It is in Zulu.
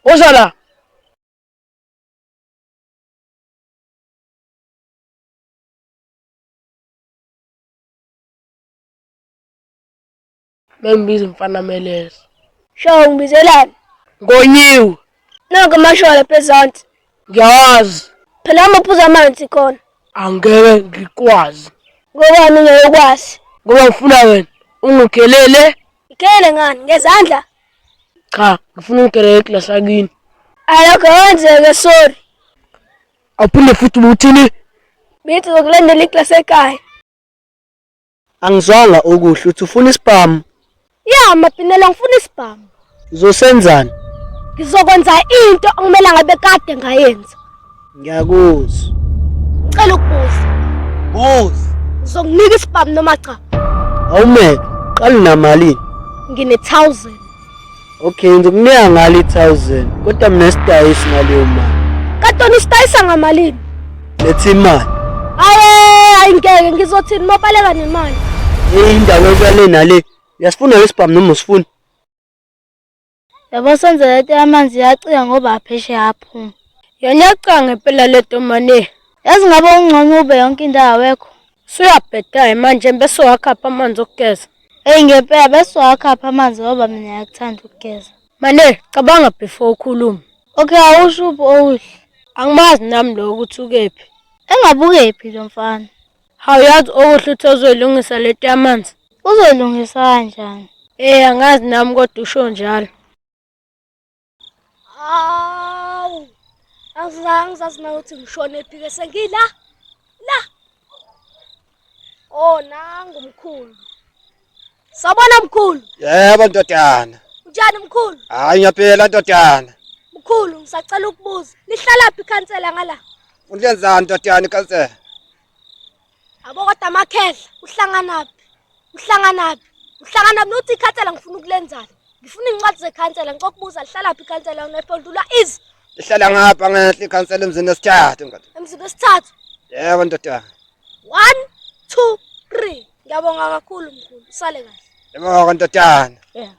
Woza la. Mengibiza umfana meleza. Sho ngibizelani? Ngonyiwe. Nanka amashowa lapha ezansi. Ngiyawazi. Phela amaphuza amanzi khona. Angeke ngikwazi. Ngobani ungeke ukwazi? Ngoba ngifuna wena ungigelele. Ngigelele ngani? Ngezandla? Cha, ngifuna ungigelele iglasi lakini. Alokho kwenzeke sorry. Awuphinde futhi ubuthini? Bithi zokulandela iklasi ekhaya. Angizwanga okuhle uthi ufuna isibhamu. Ya Mabhinela ngifuna isibhamu. Uzosenzani? Ngizokwenza into okumele ngabe kade ngayenza. Ngiyakuzwa. Ngicela ukubuza. Buza. Uzokunika isibhamu noma cha? Awumeke, qala unamalini? Ngine 1000. Okay, ngizokunika ngalo i-1000 kodwa mina sidayisi ngaleyo mali. Kanti wena usidayisa ngamalini? Letha imali. Aye, hayi ngeke ngizothini mabaleka nemali. Hey, indaba yokuya le nale. Uyasifuna lesibhamu noma usifuna? Yabo senze lento yamanzi iyacika ngoba aphesheya aphuma. Yona iyacika ngempela lento mane. Yazi ngabe ungcono ube yonke indawo awekho. Suyabheda manje bese wakhapha amanzi okugeza. Eyi ngempela bese wakhapha amanzi ngoba mina ngiyakuthanda ukugeza. Mane cabanga before ukhulume. Okay awusho uphi okuhle. Angimazi nami lo ukuthi ukephi. Engabukephi lo mfana. Hawu yazi okuhle uthi ozoyilungisa lento yamanzi. Uzoyilungisa kanjani? Eh angazi nami kodwa usho njalo. Hawu. Angizange ngizazi na ukuthi ngishone phi ke sengila. La. Oh nangu mkhulu. Sabona mkhulu. Yebo ndodana. Unjani mkhulu? Hayi ngiyaphila ndodana. Mkhulu ngisacela ukubuza. Lihlala phi ikhansela ngala? Ulenzani ndodana ikhansela? Abo kodwa amakhehla uhlanganaphi? Uhlanganaphi? Uhlanganaphi nokuthi ikhansela ngifuna ukulenzani? Ngifuna iy'ncwadi zekhansela ngicela ukubuza lihlala phi ikhansela unephendula is Lihlala ngapha ngenhla ikhansela emzini wesithathu ndoda. Emzini wesithathu? Yebo ndodana. 1 2 3. Ngiyabonga kakhulu mkhulu. Usale kahle. Yebo ndodana. Yeah.